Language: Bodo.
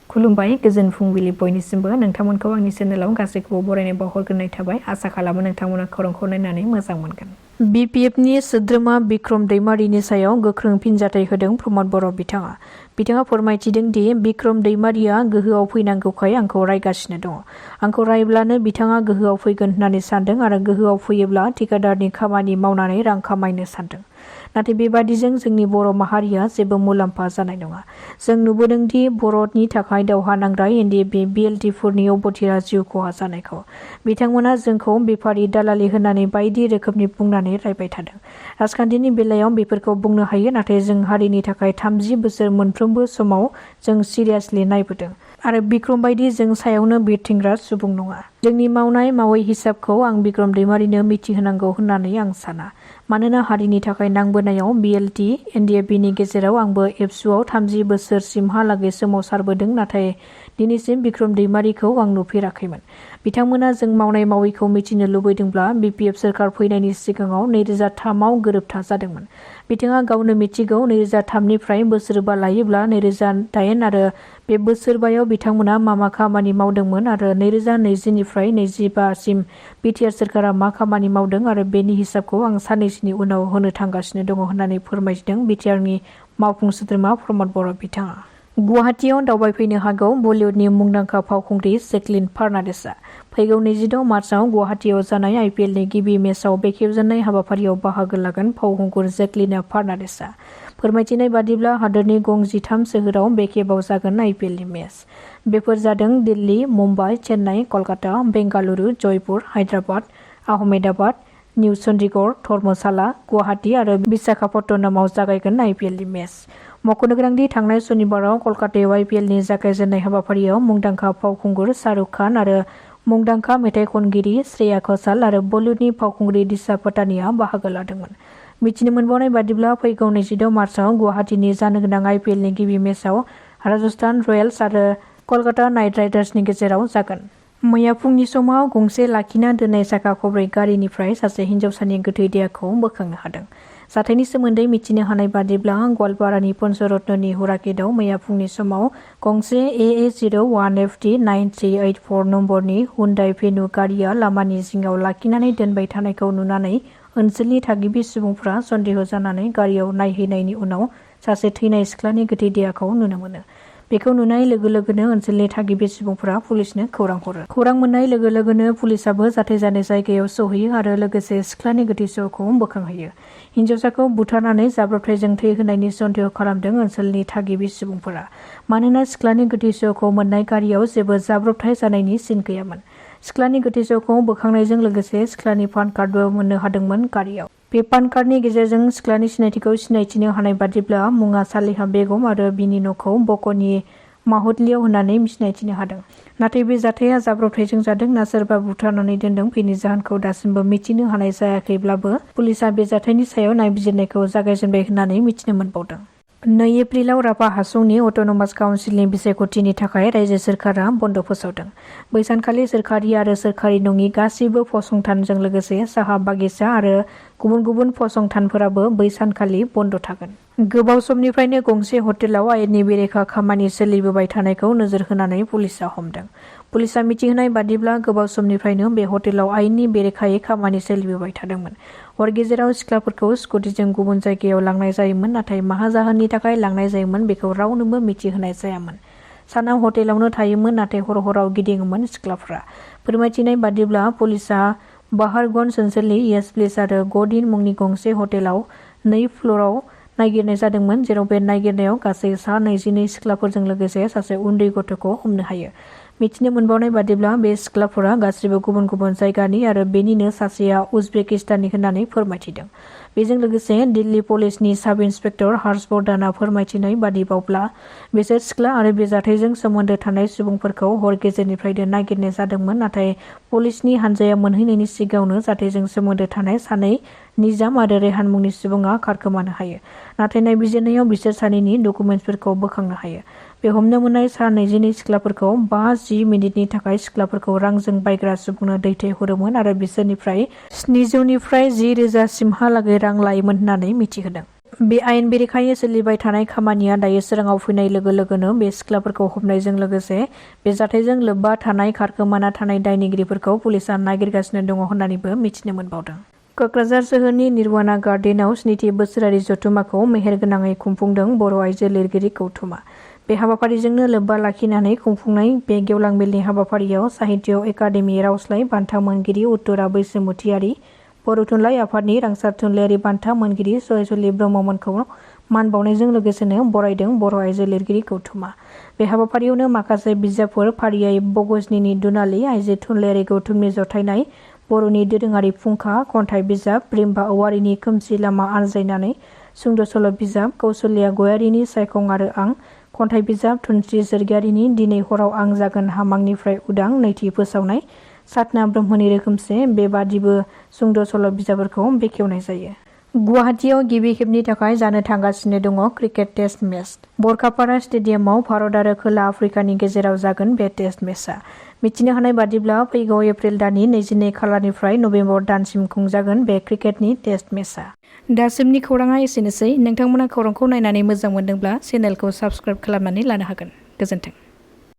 खुलुमबाय गोजोन फुंबिलि बयनिसिमबो नोंथांमोनखौ आंनि चेनेलाव गासैखौबो बरायनाय बावहरग्रोनाय थाबाय। आसा खालामो नोंथांमोना खौरांखौ नायनानै मोजां मोनगोन। BPFनि सोद्रोमा बिक्रम दैमारिनि सायाव गोख्रों फिनजाथाय होदों प्रमद बर' बिथाङा फोरमायथिदों दि बिक्रम दैमारिया गोहोआव फैनांगौखाय आंखौ रायगासिनो दङ। आंखौ रायब्लानो बिथाङा गोहोआव फैगोन होननानै सानदों आरो गोहोआव फैयोब्ला ठिकादारनि खामानि मावनानै रां खामायनो सानदों। नाथाय बेबादिजों जोंनि बर' माहारिया जेबो मुलाम्फा जानाय नङा। जों नुबोदों दि बर'नि थाखाय दावहा नांग्रा NDP BLTफोरनि अबथिरा जिउ खहा जानायखौ। बिथांमोना जोंखौ बेफारि दालालि होननानै बायदि रोखोमनि बुंनानै रायबाय थादों। राजखान्थिनि बेलायाव बेफोरखौ बुंनो हायो, नाथाय जों हारिनि थाखाय 30 बोसोर मोनफ्रोमबो समाव जों सिरियासलि नायबोदों आरो बिक्रम बायदि जों सायावनो बिरथिंग्रा सुबुं नङा। जोंनि मावनाय मावै हिसाबखौ आं बिक्रम दैमारिनो मिथिहोनांगौ होननानै आं साना। मानोना हारिनि थाखाय नांबोनायाव BLT NDFनि गेजेराव आंबो एबसुआव 30 बोसोरसिमहालागै सोमावसारबोदों, नाथाय दिनैसिम बिक्रम दैमारिखौ आं नुफेराखैमोन। बिथांमोना जों मावनाय मावैखौ मिथिनो लुबैदोंब्ला BPF सोरखार फैनायनि सिगाङाव 2003आव गोरोबथा जादोंमोन। बिथाङा गावनो मिथिगौ 2003निफ्राय बोसोरबा लायोब्ला 2008 आरो बे बोसोरबायाव बिथांमोना मा खामानि मावदोंमोन आरो 2020निफ्राय 25सिम बिटिआर सोरखारा मा खामानि मावदों आरो बेनि हिसाबखौ आं साननैसोनि उनाव होनो थांगासिनो दङ होननानै फोरमायदों बिटिआरनि मावफुं सोद्रोमा प्रमद बर' बिथाङा। गुवाहाटीआव दावबायफैनो हागौ बलिउडनि मुंदांखा फावखुंग्रि जेक्लिन फार्नान्डेसआ। फैगौ 26 मार्चआव गुवाहाटीआव जानाय IPLनि गिबि मेचआव बेखेवजेननाय हाबाफारियाव बाहागो लागोन फावखुंगुर जेक्लिन फार्नान्डेसआ। फोरमायथिनाय बादिब्ला हादोरनि गं 13 सोहोराव बे खेबाव जागोन IPLनि मेच। बेफोर जादों दिल्ली, मुम्बाइ, चेन्नाइ, कलकाता, बेंगालुरु, जयपुर, हायद्राबाद, आहमेदाबाद, निउ चन्डीगढ़, धर्मशाला, गुवाहाटी आरो विशाखापट्टनमाव जागायगोन IPLनि मेच। मख'नो गोनांदि थांनाय सनिबाराव कलकातायाव IPLनि जागायजेननाय हाबाफारियाव मुंदांखा फावखुंगुर शाहरुख खान आरो मुंदांखा मेथाइ खनगिरि श्रेया घोषाल आरो बलिउडनि फावखुंग्रि दिशा पटानीआ बाहागो लादोंमोन। मिथिनो मोनबावनाय बादिब्ला फैगौ 26 मार्चआव गुवाहाटीनि जानो गोनां IPLनि गिबि मेचआव राजस्थान रयेल्स आरो कलकाता नाइट राइडार्सनि गेजेराव जागोन। मैया फुंनि समाव गंसे लाखिना दोननाय साखा खबब्रै गारिनिफ्राय सासे हिन्जावसानि गोथै देहाखौ बोखांनो हादों। जाथायनि सोमोन्दै मिथिनो हानाय बादिब्ला गवालपारानि पन्चरत्ननि हुराकेदआव मैया फुंनि समाव गंसे AA01FD 9384 नम्बरनि हुन्डाइ भेनु गारिया लामानि जिङाव लाखिनानै दोनबाय थानायखौ नुनानै ओनसोलनि थागिबि सुबुंफ्रा सन्देह जानानै गारियाव नायहैनायनि उनाव सासे थैनाय सिख्लानि गोथै देहाखौ नुनो मोनो। बेखौ नुनाय लोगो लोगोनो ओनसोलनि थागिबि सुबुंफोरा पुलिसनो खौरां हरो। खौरां मोननाय लोगो लोगोनो पुलिसाबो जाथाय जानाय जायगायाव सौहैयो आरो लोगोसे सिख्लानि गोथै सहखौ बोखांहैयो। हिन्जावसाखौ बुथारनानै जाब्रबथायजों थैहोनायनि सन्देह खालामदों ओनसोलनि थागिबि सुबुंफोरा। मानोना सिख्लानि गोथै सहखौ मोननाय गारियाव जेबो जाब्रबथाय जानायनि सिन गैयामोन। सिख्लानि गोथै सहखौ बोखांनायजों लोगोसे सिख्लानि पान कार्डबो मोननो हादोंमोन गारियाव। बे पान कार्डनि गेजेरजों सिख्लानि सिनायथिखौ सिनायथिनो हानाय बादिब्ला मुङा सालिहा बेगम आरो बिनि न'खौ बक'नि माहुदलियाव होननानै सिनायथिनो हादों। नाथाय बे जाथाया जाब्रबथायजों जादों ना सोरबा बुथारनानै दोनदों बेनि जाहोनखौ दासिमबो मिथिनो हानाय जायाखैब्लाबो पुलिसा बे जाथायनि सायाव नायबिजिरनायखौ जागायजेनबाय होननानै मिथिनो मोनबावदों। 2 एप्रिलाव राभा हासंनि अट'नमास काउन्सिलनि बिसायख'थिनि थाखाय रायजो सोरखारा बन्द' फोसावदों। बै सानखालि सोरखारि आरो सोरखारि नङि गासैबो फसंथानजों लोगोसे साहा बागिचा आरो गुबुन गुबुन फसंथानफोराबो बै सानखालि बन्द' थागोन। गोबाव समनिफ्रायनो गंसे हटेलाव आयेननि बेरेखा खामानि सोलिबोबाय थानायखौ नोजोर होनानै पुलिसा हमदों। पुलिसा मिथिहोनाय बादिब्ला गोबाव समनिफ्रायनो बे हटेलाव आयेननि बेरेखायै खामानि सोलिबोबाय थादोंमोन। हर गेजेराव सिख्लाफोरखौ स्कुटिजों गुबुन जायगायाव लांनाय जायोमोन, नाथाय मा जाहोननि थाखाय लांनाय जायोमोन बेखौ रावनोबो मिथिहोनाय जायामोन। सानाव हटेलावनो थायोमोन, नाथाय हर-हराव गिदिङोमोन सिख्लाफोरा। फोरमायथिनाय बादिब्ला पुलिसा बाहारगन्ज ओनसोलनि येस प्लेस आरो ग'दिन मुंनि गंसे हटेलाव 2 फ्ल'रआव नागिरनाय जादोंमोन, जेराव बे नागिरनायाव गासै सा 22 सिख्लाफोरजों लोगोसे सासे उन्दै गथ'खौ हमनो हायो। मिथिनो मोनबावनाय बादिब्ला बे सिख्लाफोरा गासिबो गुबुन गुबुन जायगानि आरो बेनिनो सासेया उजबेकिस्ताननि होननानै फोरमायथिदों। बेजों लोगोसे दिल्ली पुलिसनि साब इन्सपेक्टर हर्ष वर्धनआ फोरमायथिनाय बादिबावब्ला बिसोर सिख्ला आरो बे जाथायजों सोमोन्दो थानाय सुबुंफोरखौ हर गेजेरनिफ्रायनो नागिरनाय जादोंमोन, नाथाय पुलिसनि हानजाया मोनहैनायनि सिगाङावनो जाथायजों सोमोन्दो थानाय सानै निजाम आरो रेहान मुंनि सुबुङा खारखोमानो हायो। नाथाय नायबिजिरनायाव बिसोर सानैनि डकुमेन्टसफोरखौ बोखांनो हायो। बे हमनो मोननाय सा 22 सिख्लाफोरखौ 5-10 मिनिटनि थाखाय सिख्लाफोरखौ रांजों बायग्रा सुबुंनो दैथायहरोमोन आरो बिसोरनिफ्राय 700 निफ्राय 10,000 सिमहालागै रां लायोमोन होननानै मिथिहोदों। बे आयेन बेरेखायै सोलिबाय थानाय खामानिया दायो सोराङाव फैनाय लोगो लोगोनो बे सिख्लाफोरखौ हमनायजों लोगोसे बे जाथायजों लोब्बा थानाय खारखोमाना थानाय दायनिगिरिफोरखौ पुलिसा नागिरगासिनो दङ होननानैबो मिथिनो मोनबावदों। क'क्राझार सोहोरनि निर्वाणा गार्डेनाव स्निथि बोसोरारि जथुम्माखौ मेहेरगोनाङै खुंफुंदों बर' आइजो लिरगिरि गौथुमा। बे हाबाफारिजोंनो लोब्बा लाखिनानै खुंफुंनाय बे गेवलां मेलनि हाबाफारियाव साहित्य एकाडेमि रावस्लाय बान्था मोनगिरि उत्तरा बैसोमुथियारि, बर' थुनलाइ आफादनि रांसार थुनलाइयारि बान्था मोनगिरि सरायसुलि ब्रह्ममोनखौ मान बावनायजों लोगोसेनो बरायदों बर' आइजो लिरगिरि गौथुमा। बे हाबाफारियावनो माखासे बिजाबफोर फारियै बगजनिनि दुनालि आइजो थुनलाइयारि गौथुमनि जथायनाय, बर'नि दोरोङारि फुंखा खन्थाइ बिजाब, रिम्बा औवारिनि खोमसि लामा आनज्रायनानै, सुंद' सल' बिजाब, कौसल्या गयारिनि सायखं आरो आं, खन्थाइ बिजाब, थुनस्रि सोरगियारिनि दिनै हराव आं जागोन हामांनिफ्राय उदां नैथि फोसावनाय, सातना ब्रह्मनि रोखोमसे बेबादिबो सुंद' सल' बिजाबफोरखौ बेखेवनाय जायो। गुवाहाटीआव गिबि खेबनि थाखाय जानो थांगासिनो दङ क्रिकेट टेस्ट मेच। बरकापारा स्टेडियामाव भारत आरो खोला आफ्रिकानि गेजेराव जागोन बे टेस्ट मेचआ। मिथिनो हानाय बादिब्ला फैगौ एप्रिल दाननि 22 खालारनिफ्राय नभेम्बर दानसिम खुंजागोन बे क्रिकेटनि टेस्ट मेचआ। दासिमनि खौराङा एसेनोसै। नोंथांमोना खौरांखौ नायनानै मोजां मोनदोंब्ला चेनेलखौ साबस्क्राइब खालामनानै लानो हागोन। गोजोन्थों।